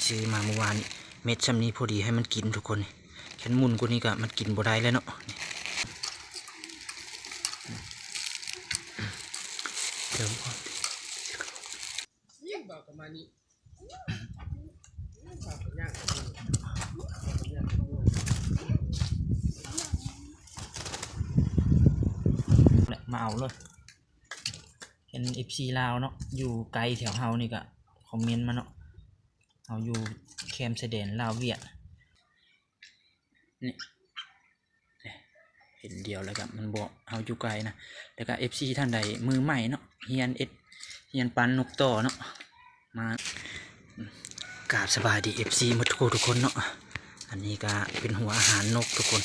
ຊື້ມາມື້ວານນີ້ ເມັດຊ່ຳນີ້ພໍດີໃຫ້ມັນກິນທຸກຄົນ. ຄັນໝຸ່ນກວ່ານີ້ກະມັນກິນບໍ່ໄດ້ແລ້ວເນາະ. ມາເອົາເລີຍ. ເຫັນເອັຟຊີລາວເນາະ ຢູ່ໄກແຖວເຮົານີ້ກະຄອມເມັນມາເນາະ. ເຮົາຢູ່ແຄມຊາຍແດນລາວຫວຽດນີ້. ເຫັນດຽວແລ້ວກະມັນບໍ່ ເຮົາຢູ່ໄກນະ. ແລ້ວກະເອັຟຊີທ່ານໃດມືໃໝ່ເນາະ ຮຽນເຮັດ ຮຽນປັ່ນນົກຕໍ່ເນາະ ມາ ກາບສະບາຍດີເອັຟຊີໝົດທຸກຜູ້ທຸກຄົນເນາະ. ອັນນີ້ກະເປັນຫົວອາຫານນົກທຸກຄົນ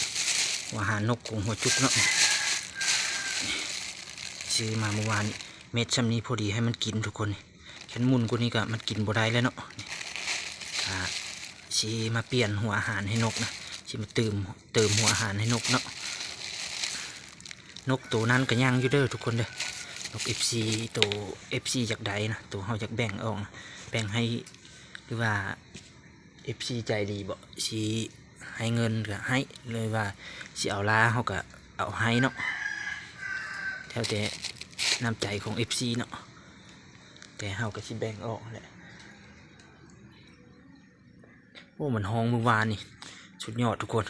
ຫົວອາຫານນົກຂອງຫົວຈຸກເນາະ. ຊື້ມາມື້ວານນີ້ ເມັດຊ່ຳນີ້ພໍດີໃຫ້ມັນກິນທຸກຄົນ. ຄັນໝຸ່ນກວ່ານີ້ກະມັນກິນບໍ່ໄດ້ແລ້ວເນາະ. ກະຊິມາປ່ຽນຫົວອາຫານໃຫ້ນົກນະ ຊິມາຕື່ມ ເຕີມຫົວອາຫານໃຫ້ນົກເນາະ. ນົກໂຕນັ້ນກະຍັງຢູ່ເດີທຸກຄົນເດີ ນົກເອັຟຊີ ໂຕເອັຟຊີຢາກໄດ້ນະ ໂຕເຮົາຢາກແບ່ງອອກນະ ແບ່ງໃຫ້ ຫຼືວ່າເອັຟຊີໃຈດີບໍ ຊິໃຫ້ເງິນກະໃຫ້ ຫຼືວ່າຊິເອົາລາເຮົາກະເອົາໃຫ້ເນາະ ແລ້ວແຕ່ນ້ຳໃຈຂອງເອັຟຊີເນາະ. ແຕ່ເຮົາກະຊິແບ່ງອອກຫັ້ນແຫຼະ. ໂອ້ ມັນຮ້ອງມື້ວານນີ້ ສຸດຍອດທຸກຄົນ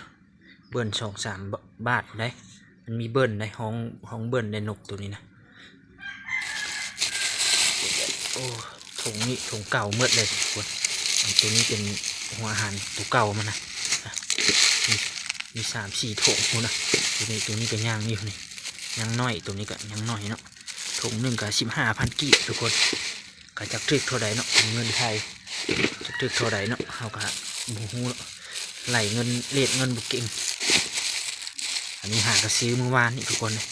ເບິ້ນສອງສາມບາດພຸ້ນໃດ໋. ມັນມີເບິ້ນໃດ໋ ຮ້ອງ ຮ້ອງເບິ້ນໃດ໋ ນົກໂຕນີ້ນະ. ໂອ້ ຖົງນີ້ຖົງເກົ່າໝົດເລີຍທຸກຄົນ. ອັນໂຕນີ້ເປັນຫົວອາຫານໂຕເກົ່າມັນນະ ມີ ມີສາມສີ່ຖົງພຸ້ນນະ. ໂຕນີ້ ໂຕນີ້ກະຍັງຢູ່ນີ້ ຍັງນ້ອຍ ໂຕນີ້ກະຍັງນ້ອຍເນາະ. ຖົງໜຶ່ງກະສິບຫ້າພັນກີບທຸກຄົນ ກະຈັກຖືກເທົ່າໃດເນາະ ເປັນເງິນໄທ ຈັກຖືກເທົ່າໃດເນາະ ເຮົາກະບໍ່ຮູ້ເນາະ ໄລ່ເງິນ ເລດເງິນບໍ່ເກັ່ງ. ອັນນີ້ຫາກະຊື້ມື້ວານນີ້ທຸກຄົນເອີຍ.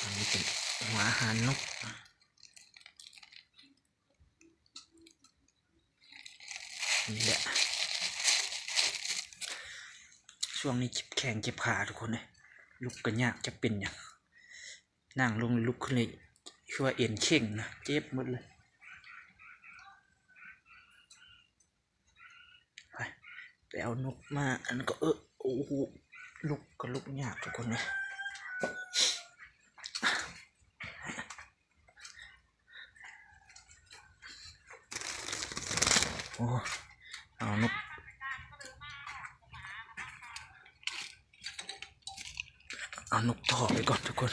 ອັນນີ້ເປັນຫົວອາຫານນົກ. ນີ້ແຫຼະ ຊ່ວງນີ້ເຈັບແຂ້ງເຈັບຂາທຸກຄົນເອີຍ ລຸກກະຍາກ ຈັກເປັນຫຍັງ ນັ່ງລົງລຸກຂຶ້ນເລີຍ ຄືວ່າເອັນເຄັ່ງນະ ເຈັບໝົດເລີຍ. ໄປ ໄປເອົານົກມາ ອັນນັ້ນກໍ ເອີ ໂອ້ໂຫ ລຸກກະລຸກຍາກທຸກຄົນເອີຍ. ໂອ້ ເອົານົກ ເອົານົກຕໍ່ໄປກ່ອນທຸກຄົນ.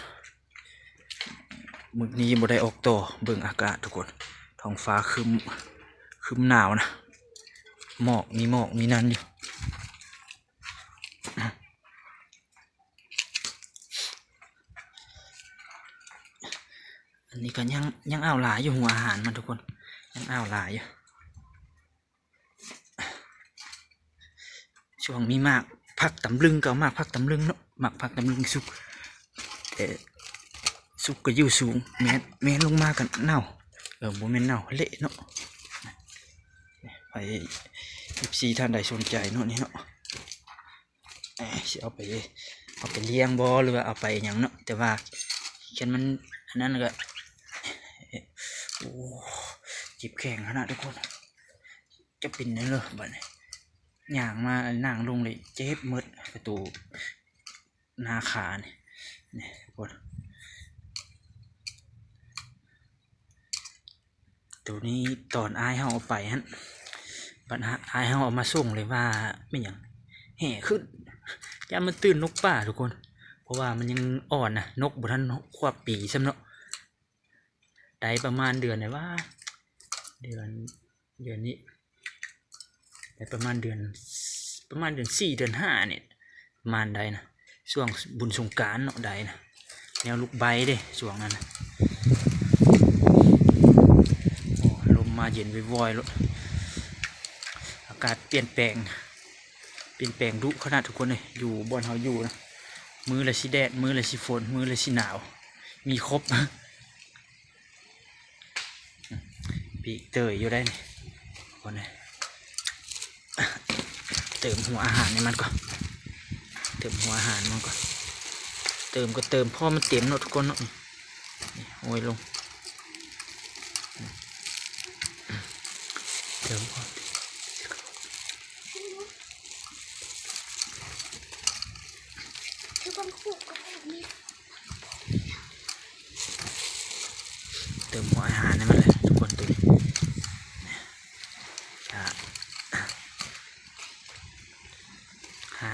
ມື້ນີ້ບໍ່ໄດ້ອອກຕໍ່ ເບິ່ງອາກາດທຸກຄົນ ທ້ອງຟ້າຄຶ້ມ ຄຶ້ມໜາວນະ ໝອກ ມີໝອກມີນັ້ນຢູ່. ອັນນີ້ກະຍັງ ຍັງເອົາຫຼາຍຢູ່ ຫົວອາຫານມັນທຸກຄົນ ຍັງເອົາຫຼາຍຢູ່. ຊ່ວງມີໝາກຜັກຕຳລຶງ ກະເອົາໝາກຜັກຕຳລຶງເນາະ ໝາກຜັກຕຳລຶງສຸກ ແຕ່ສຸກກະຢູ່ສູງ ແມ່ນ ແມ່ນລົງມາກະເນົ່າ ເອີ ບໍ່ແມ່ນເນົ່າ ເລະເນາະ. ໃຜ ເອັຟຊີ ທ່ານໃດສົນໃຈເນາະ ນີ້ເນາະ ເອີ ຊິເອົາໄປ ເອົາໄປລ້ຽງບໍ ຫຼືວ່າເອົາໄປຫຍັງເນາະ ແຕ່ວ່າຄັນມັນອັນນັ້ນກະ ໂອ້ ເຈັບແຂ້ງຂະໜາດທຸກຄົນ ຈະເປັນແນວເລີຍບາດນີ້ ຍ່າງມາ ນັ່ງລົງເລີຍ ເຈັບໝົດ ກະໂຕໜ້າຂານີ້ ນີ້ທຸກຄົນ. ໂຕນີ້ຕອນອ້າຍເຮົາເອົາໄປຫັ້ນ ບັດອ້າຍເຮົາເອົາມາສົ່ງເລີຍວ່າແມ່ນຫຍັງ ແຫ່ຂຶ້ນ ຢ້ານມັນຕື່ນນົກປ່າທຸກຄົນ ເພາະວ່າມັນຍັງອ່ອນນະ ນົກບໍ່ທັນຂວບປີຊ້ຳເນາະ. ໄດ້ປະມານເດືອນໃດຫວາ ເດືອນ ເດືອນນີ້ ໄດ້ປະມານເດືອນ ປະມານເດືອນສີ່ ເດືອນຫ້ານີ້ ປະມານໄດ້ນະ ຊ່ວງບຸນສົງການເນາະ ໄດ້ນະ ແນວລູກໄບເດ້ ຊ່ວງນັ້ນນະ. ໂອ້ ລົມມາເຢັນວອຍໆໂລດ ອາກາດປ່ຽນແປງ ປ່ຽນແປງດຸຂະໜາດທຸກຄົນເອີຍ ຢູ່ບ່ອນເຮົາຢູ່ນະ ມື້ລະຊິແດດ ມື້ລະຊິຝົນ ມື້ລະຊິໜາວ ມີຄົບ. ປີກເຕີຍຢູ່ໄດ໋ນີ້ ຄົນເອີຍ ເຕີມຫົວອາຫານໃຫ້ມັນກ່ອນ ເຕີມຫົວອາຫານມັນກ່ອນ ເຕີມກໍເຕີມພໍມັນເຕັມເນາະທຸກຄົນເນາະ. ໂອ້ຍ ລົງ ເຕີມກ່ອນ ເຕີມຫົວອາຫານໃຫ້ມັນເລີຍທຸກຄົນ ໂຕນີ້ ຫາ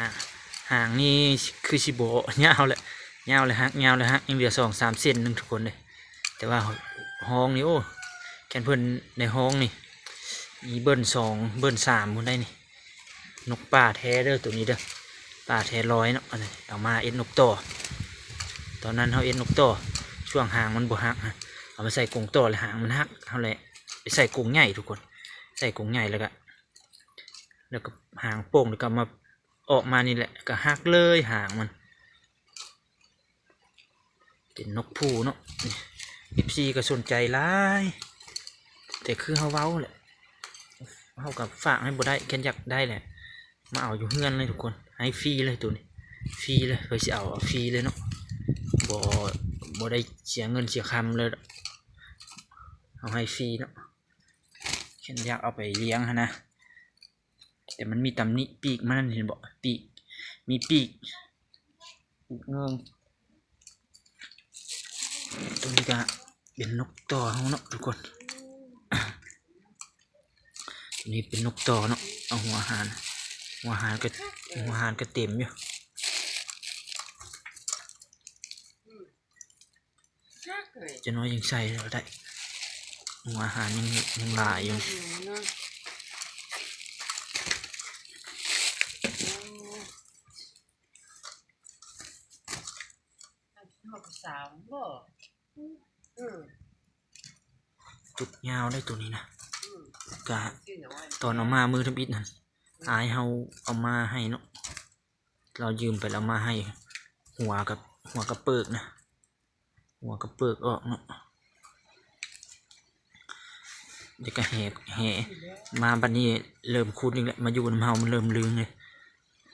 ຫາງນີ້ຄືຊິບໍ່ຍາວແຫຼະ ຍາວແລ້ວຫັກ ຍາວແລ້ວຫັກ ຍັງເຫຼືອສອງສາມເສັ້ນໜຶ່ງທຸກຄົນເດ້. ແຕ່ວ່າຮອງນີ້ ໂອ້ ແຄັນເພິ່ນໄດ້ຮອງນີ້ ມີເບິ່ນສອງເບິ່ນສາມພຸ້ນໄດ໋ນີ້. ນົກປ່າແທ້ເດີໂຕນີ້ເດີ ປ່າແທ້ຮ້ອຍເນາະ. ອັນນີ້ເອົາມາເຮັດນົກຕໍ່ ຕອນນັ້ນເຮົາເຮັດນົກຕໍ່ ຊ່ວງຫາງມັນບໍ່ຫັກ ເອົາມາໃສ່ກົງຕໍ່ແລ້ວຫາງມັນຫັກ ເຮົາແຫຼະໄປໃສ່ກົງໃຫຍ່ທຸກຄົນ ໃສ່ກົງໃຫຍ່ແລ້ວກະ ແລ້ວກໍຫາງໂປ່ງ ແລ້ວກໍມາ ອອກມານີ້ແຫຼະ ກໍຫັກເລີຍຫາງມັນ. ເປັນນົກພູເນາະ ເອັຟຊີກໍສົນໃຈຫຼາຍ ແຕ່ຄືເຮົາເວົ້າແຫຼະ ເຮົາກໍຝາກໃຫ້ບໍ່ໄດ້ ຄັນຢາກໄດ້ແຫຼະ ມາເອົາຢູ່ເຮືອນເລີຍທຸກຄົນ ໃຫ້ຟຣີເລີຍໂຕນີ້ ຟຣີເລີຍ ເພິ່ນຊິເອົາ ເອົາຟຣີເລີຍເນາະ ບໍ່ ບໍ່ໄດ້ເສຍເງິນເສຍຄຳເລີຍ ເຮົາໃຫ້ຟຣີເນາະ. ຄັນຢາກເອົາໄປລ້ຽງຫັ້ນນະ ແຕ່ມັນມີຕຳໜິ ປີກມັນນັ້ນເຫັນບໍ່ ປີກ ມີປີກ ປີກເງິ່ງ. ໂຕນີ້ກະເປັນນົກຕໍ່ເຮົາເນາະທຸກຄົນ ໂຕນີ້ເປັນນົກຕໍ່ເນາະ ເອົາຫົວອາຫານ ຫົວອາຫານກະ ຫົວອາຫານກະເຕັມຢູ່. ຈັກໜ້ອຍຍັງໃສ່ກໍໄດ້ ຫົວອາຫານຍັງ ຍັງຫຼາຍຢູ່. ຈຸກຍາວໄດ໋ໂຕນີ້ນະ ກະຕອນເອົາມາມື້ທຳອິດຫັ້ນ ອ້າຍເຮົາເອົາມາໃຫ້ເນາະ. ລາວຢືມໄປ ລາວມາໃຫ້ຫົວກັບ ຫົວກັບເປີກນະ ຫົວກັບເປີກອອກເນາະ. ແລ້ວກໍແຫ ແຫ ມາບັດນີ້ເລີ່ມຂຸດອີກແລ້ວ ມາຢູ່ນຳເຮົາມັນເລີ່ມລຶງເດ້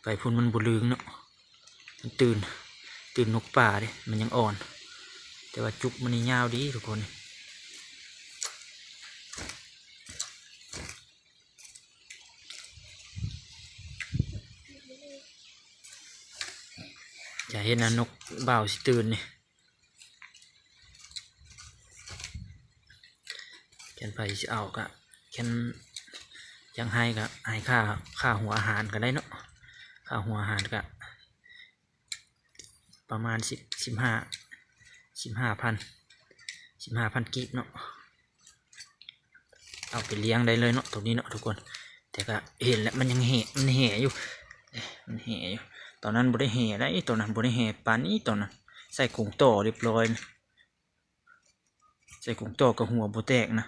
ໄປພຸ້ນມັນບໍ່ລຶງເນາະ ມັນຕື່ນ ຕື່ນນົກປ່າເດ້ ມັນຍັງອ່ອນ ແຕ່ວ່າຈຸກມັນນີ້ຍາວດີທຸກຄົນ. ຈະເຫັນນະ ນົກບ່າວຊິຕື່ນນີ້ ຄັນໃຜຊິເອົາກະ ຄັນຢາກໃຫ້ກະໃຫ້ຄ່າ ຄ່າຫົວອາຫານກະໄດ້ເນາະ ຄ່າຫົວອາຫານກະ ປະມານສິບ ສິບຫ້າ ສິບຫ້າພັນ ສິບຫ້າພັນກີບເນາະ ເອົາໄປລ້ຽງໄດ້ເລີຍເນາະ ໂຕນີ້ເນາະທຸກຄົນ. ແຕ່ກະເຫັນແລ້ວມັນຍັງແຫ ມັນແຫຢູ່ ມັນແຫຢູ່ ຕອນນັ້ນບໍ່ໄດ້ແຫໄດ໋ ຕອນນັ້ນບໍ່ໄດ້ແຫປານນີ້ ຕອນນັ້ນໃສ່ກົງຕໍ່ຮຽບຮ້ອຍ ໃສ່ກົງຕໍ່ກໍຫົວບໍ່ແຕກນະ.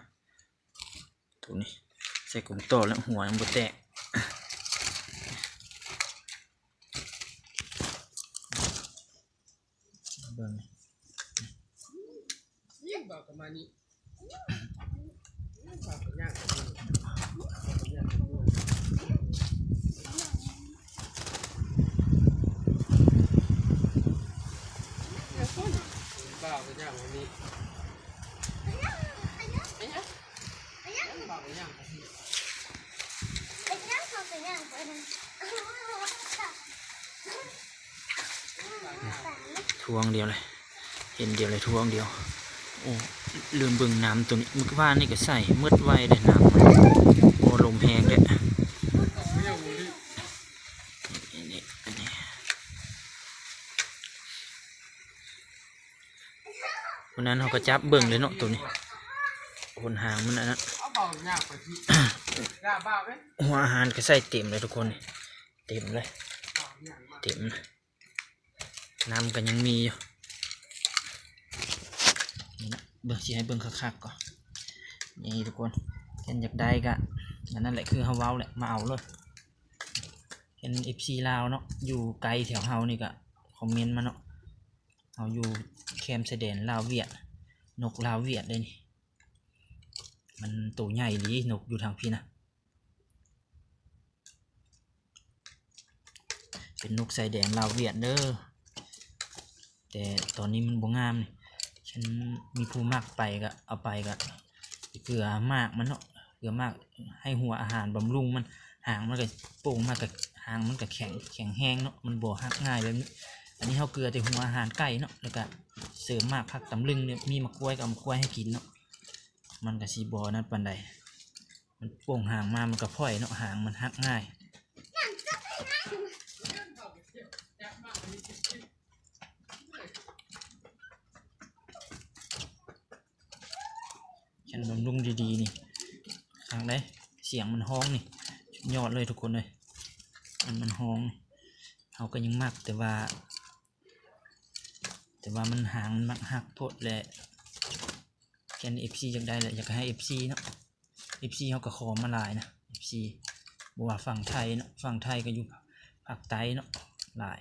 ໂຕນີ້ໃສ່ກົງຕໍ່ແລ້ວຫົວຍັງບໍ່ແຕກ ເບິ່ງ ຖ້ວງດຽວເລີຍ ເຫັນດຽວເລີຍ ຖ້ວງດຽວ. ໂອ້ ລືມເບິ່ງນ້ຳໂຕນີ້ ມື້ວານນີ້ກໍໃສ່ໝົດໄວເດ້ນ້ຳ ໂອ້ ລົມແຮງເດ້. ມື້ນັ້ນເຮົາກໍຈັບເບິ່ງເລີຍເນາະ ໂຕນີ້ ຫົນຫາງມັນອັນນັ້ນ ຫົວອາຫານກໍໃສ່ເຕັມເລີຍທຸກຄົນ ເຕັມເລີຍ ເຕັມ ນ້ຳກໍຍັງມີຢູ່ ນີ້ນະ ເບິ່ງ ຊິໃຫ້ເບິ່ງຄັກໆກ່ອນ ນີ້ທຸກຄົນ ຄັນຢາກໄດ້ກໍ ອັນນັ້ນແຫຼະ ຄືເຮົາເວົ້າແຫຼະ ມາເອົາໂລດ. ເຫັນເອັຟຊີລາວເນາະ ຢູ່ໃກ້ແຖວເຮົານີ້ກໍຄອມເມັນມາເນາະ ເຮົາຢູ່ແຄມຊາຍແດນລາວຫວຽດ ນົກລາວຫວຽດເດ້ນີ້ ມັນໂຕໃຫຍ່ດີ ນົກຢູ່ທາງພີ້ນະ ເປັນນົກຊາຍແດນລາວຫວຽດເດີ ແຕ່ຕອນນີ້ມັນບໍ່ງາມ ແຄ ຄັນມີຜູ້ມັກໄປກໍເອົາໄປ ກໍເກືອໝາກມັນເນາະ ເກືອໝາກໃຫ້ຫົວອາຫານບຳລຸງມັນ ຫາງມັນກໍໂປ່ງມາ ກໍຫາງມັນກໍແຂງ ແຂງແຮງເນາະ ມັນບໍ່ຫັກງ່າຍແບບນີ້. ອັນນີ້ເຮົາເກືອແຕ່ຫົວອາຫານໄກ່ເນາະ ແລ້ວກໍເສີມໝາກຜັກຕຳລຶງເນຍ ມີໝາກກ້ວຍກໍເອົາໝາກກ້ວຍໃຫ້ກິນເນາະ ມັນກໍຊິບໍ່ນັ້ນປານໃດ ມັນໂປ່ງຫາງມາ ມັນກໍພ້ອຍເນາະ ຫາງມັນຫັກງ່າຍ. ຄັນບຳລຸງດີໆນີ້ ຄັກເດ້ ສຽງມັນຮ້ອງນີ້ ສຸດຍອດເລີຍທຸກຄົນເອີຍ ມັນ ມັນຮ້ອງນີ້ ເຮົາກໍຍັງມັກ ແຕ່ວ່າ ແຕ່ວ່າມັນຫາງມັນມັກຫັກໂພດແຫຼະ ແຄ່ນີ້ເອັຟຊີຢາກໄດ້ແຫຼະ ຢາກໃຫ້ເອັຟຊີເນາະ ເອັຟຊີເຮົາກໍຂໍມາຫຼາຍນະ ເອັຟຊີ ບໍ່ວ່າຝັ່ງໄທເນາະ ຝັ່ງໄທກໍຢູ່ພາກໃຕ້ເນາະ ຫຼາຍ.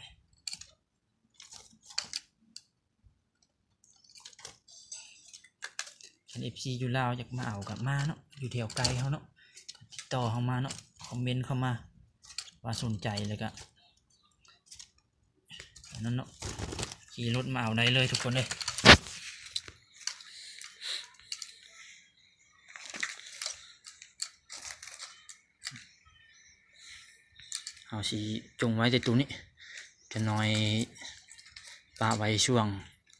ຄັນເອັຟຊີຢູ່ລາວຢາກມາເອົາກໍມາເນາະ ຢູ່ແຖວໃກ້ເຮົາເນາະ ກໍຕິດຕໍ່ເຮົາມາເນາະ ຄອມເມັນເຂົ້າມາວ່າສົນໃຈ ແລ້ວກໍອັນນັ້ນເນາະ ຂີ່ລົດມາເອົາໄດ້ເລີຍທຸກຄົນເອີຍ. ເຮົາຊິຈົ່ງໄວ້ແຕ່ໂຕນີ້ ຈັກໜ້ອຍປະໄວ້ຊ່ວງ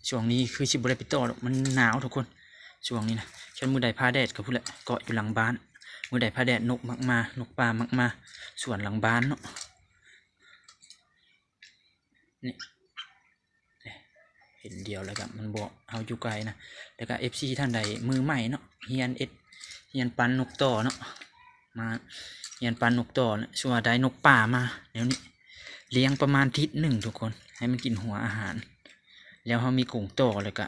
ຊ່ວງນີ້ຄືຊິບໍ່ໄດ້ໄປຕໍ່ດອກ ມັນໜາວທຸກຄົນ ຊ່ວງນີ້ນະ. ຄັນມື້ໃດຟ້າແດດກໍພຸ້ນແຫຼະ ເກາະຢູ່ຫຼັງບ້ານ ມື້ໃດຟ້າແດດນົກມັກມາ ນົກປ່າມັກມາສວນຫຼັງບ້ານເນາະ. ນີ້ ເຫັນດຽວແລ້ວກໍມັນບໍ່ ເຮົາຢູ່ໄກນະ ແລ້ວກໍເອັຟຊີທ່ານໃດມືໃໝ່ເນາະ ຮຽນເຮັດ ຮຽນປັ່ນນົກຕໍ່ເນາະ ມາຮຽນປັ່ນນົກຕໍ່ເນາະ ຊົ່ວໄດ້ນົກປ່າມາແນວນີ້ ລ້ຽງປະມານທິດໜຶ່ງທຸກຄົນ ໃຫ້ມັນກິນຫົວອາຫານ ແລ້ວເຮົາມີກົງຕໍ່ ແລ້ວກໍ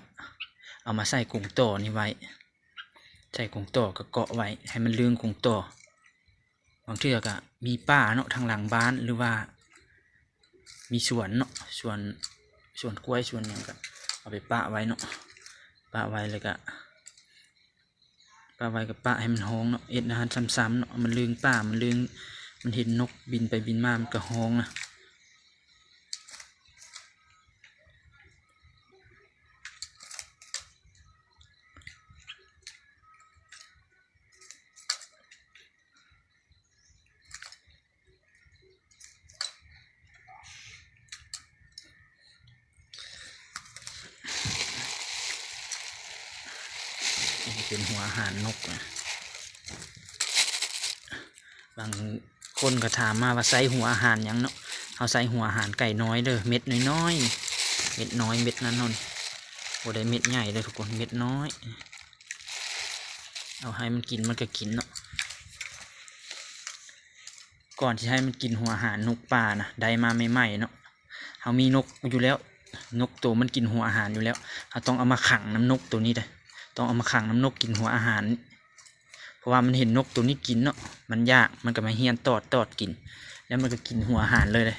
ເອົາມາໃສ່ກົງຕໍ່ນີ້ໄວ້ ໃສ່ກົງຕໍ່ກໍເກາະໄວ້ ໃຫ້ມັນລຶ້ງກົງຕໍ່. ບາງເທື່ອກໍມີປ່າເນາະ ທາງຫຼັງບ້ານ ຫຼືວ່າມີສວນເນາະ ສວນ ສວນກ້ວຍ ສວນຫຍັງ ກໍເອົາໄປປະໄວ້ເນາະ ປະໄວ້ ແລ້ວກໍປະໄວ້ ກໍປະໃຫ້ມັນຮ້ອງເນາະ ເຮັດອາຫານຊ້ຳໆເນາະ ມັນລຶ້ງປ່າ ມັນລຶ້ງ ມັນເຫັນນົກບິນໄປບິນມາ ມັນກໍຮ້ອງນະ. ເປັນຫົວອາຫານນົກນະ ບາງຄົນກໍຖາມມາວ່າໃຊ້ຫົວອາຫານຫຍັງເນາະ ເຮົາໃຊ້ຫົວອາຫານໄກ່ນ້ອຍເດີ ເມັດນ້ອຍໆ ເມັດນ້ອຍ ເມັດນັ້ນເນາະ ບໍ່ໄດ້ເມັດໃຫຍ່ເດີທຸກຄົນ ເມັດນ້ອຍ ເອົາໃຫ້ມັນກິນ ມັນກໍກິນເນາະ. ກ່ອນຊິໃຫ້ມັນກິນຫົວອາຫານນົກປ່ານະ ໄດ້ມາໃໝ່ໆເນາະ ເຮົາມີນົກຢູ່ແລ້ວ ນົກໂຕມັນກິນຫົວອາຫານຢູ່ແລ້ວ ເຮົາຕ້ອງເອົາມາຂັງນຳນົກໂຕນີ້ເດ້ ຕ້ອງເອົາມາຂັງນຳນົກກິນຫົວອາຫານນີ້ ເພາະວ່າມັນເຫັນນົກໂຕນີ້ກິນເນາະ ມັນຢາກ ມັນກໍມາຮຽນຕອດ ຕອດກິນ ແລ້ວມັນກໍກິນຫົວອາຫານເລີຍເດ້.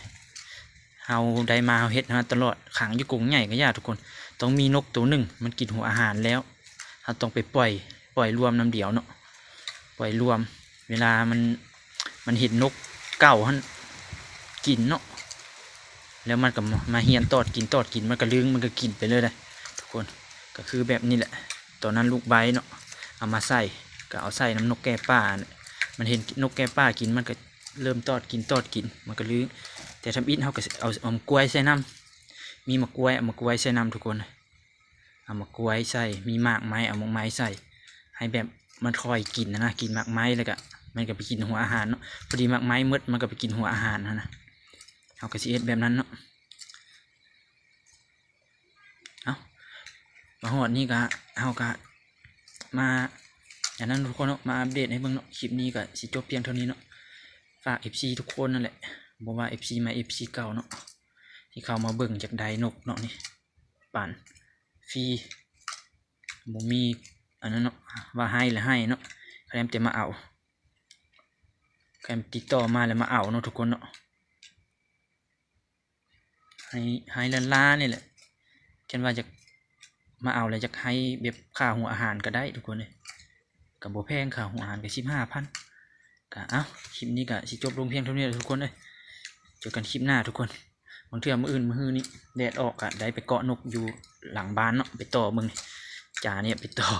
ເຮົາໄດ້ມາ ເຮົາເຮັດມາຕະຫຼອດ ຂັງຢູ່ກົງໃຫຍ່ກໍຢ່າທຸກຄົນ ຕ້ອງມີນົກໂຕໜຶ່ງມັນກິນຫົວອາຫານແລ້ວ ເຮົາຕ້ອງໄປປ່ອຍ ປ່ອຍລວມນຳດຽວເນາະ ປ່ອຍລວມ ເວລາມັນ ມັນເຫັນນົກເກົ່າຫັ້ນກິນເນາະ ແລ້ວມັນກໍມາຮຽນຕອດກິນ ຕອດກິນ ມັນກໍລຶ້ງ ມັນກໍກິນໄປເລີຍເດ້ທຸກຄົນ ກໍຄືແບບນີ້ແຫຼະ. ຕອນນັ້ນລູກໄບເນາະ ເອົາມາໃສ່ ກໍເອົາໃສ່ນຳນົກແກ້ປ່າຫັ້ນແຫຼະ ມັນເຫັນນົກແກ້ປ່າກິນ ມັນກໍເລີ່ມຕອດກິນ ຕອດກິນ ມັນກໍລຶ້ງ ແຕ່ທຳອິດເຮົາກໍເອົາ ເອົາໝາກກ້ວຍໃສ່ນຳ ມີໝາກກ້ວຍ ເອົາໝາກກ້ວຍໃສ່ນຳທຸກຄົນ ເອົາໝາກກ້ວຍໃສ່ ມີໝາກໄມ້ ເອົາໝາກໄມ້ໃສ່ ໃຫ້ແບບມັນຄ່ອຍກິນນະ ກິນໝາກໄມ້ ແລ້ວກະມັນກະໄປກິນຫົວອາຫານເນາະ ພໍດີໝາກໄມ້ໝົດ ມັນກະໄປກິນຫົວອາຫານຫັ້ນນະ ເຮົາກະຊິເຮັດແບບນັ້ນເນາະ. ເອົ້າ ມາຮອດນີ້ກະ ເຮົາກະມາ ອັນນັ້ນທຸກຄົນເນາະ ມາອັບເດດໃຫ້ເບິ່ງເນາະ ຄລິບນີ້ກະຊິຈົບພຽງເທົ່ານີ້ເນາະ ຝາກເອັຟຊີທຸກຄົນນັ້ນແຫຼະ ບໍ່ວ່າເອັຟຊີໃໝ່ ເອັຟຊີເກົ່າເນາະ ທີ່ເຂົ້າມາເບິ່ງ ຢາກໄດ້ນົກເນາະ ນີ້ ປານຟຣີ ບໍ່ມີອັນນັ້ນເນາະ ວ່າໃຫ້ລະໃຫ້ເນາະ ໃຜແຕ່ມາເອົາ ໃຜຕິດຕໍ່ມາລະມາເອົາເນາະທຸກຄົນເນາະ ໃຫ້ ໃຫ້ລ້ານໆນີ້ແຫຼະ ຄັນວ່າຢາກມາເອົາລະຢາກໃຫ້ແບບຄ່າຫົວອາຫານກະໄດ້ທຸກຄົນເອີຍ ກະບໍ່ແພງ ຄ່າຫົວອາຫານກະສິບຫ້າພັນ ກະ ເອົ້າ ຄລິບນີ້ກະຊິຈົບລົງພຽງເທົ່ານີ້ແຫຼະທຸກຄົນເອີຍ ເຈີກັນຄລິບໜ້າທຸກຄົນ ບາງເທື່ອມື້ອື່ນມື້ຮືນີ້ແດດອອກກະໄດ້ໄປເກາະນົກຢູ່ຫຼັງບ້ານເນາະ ໄປຕໍ່ເບິ່ງນີ້ ຈານີ້ໄປຕໍ່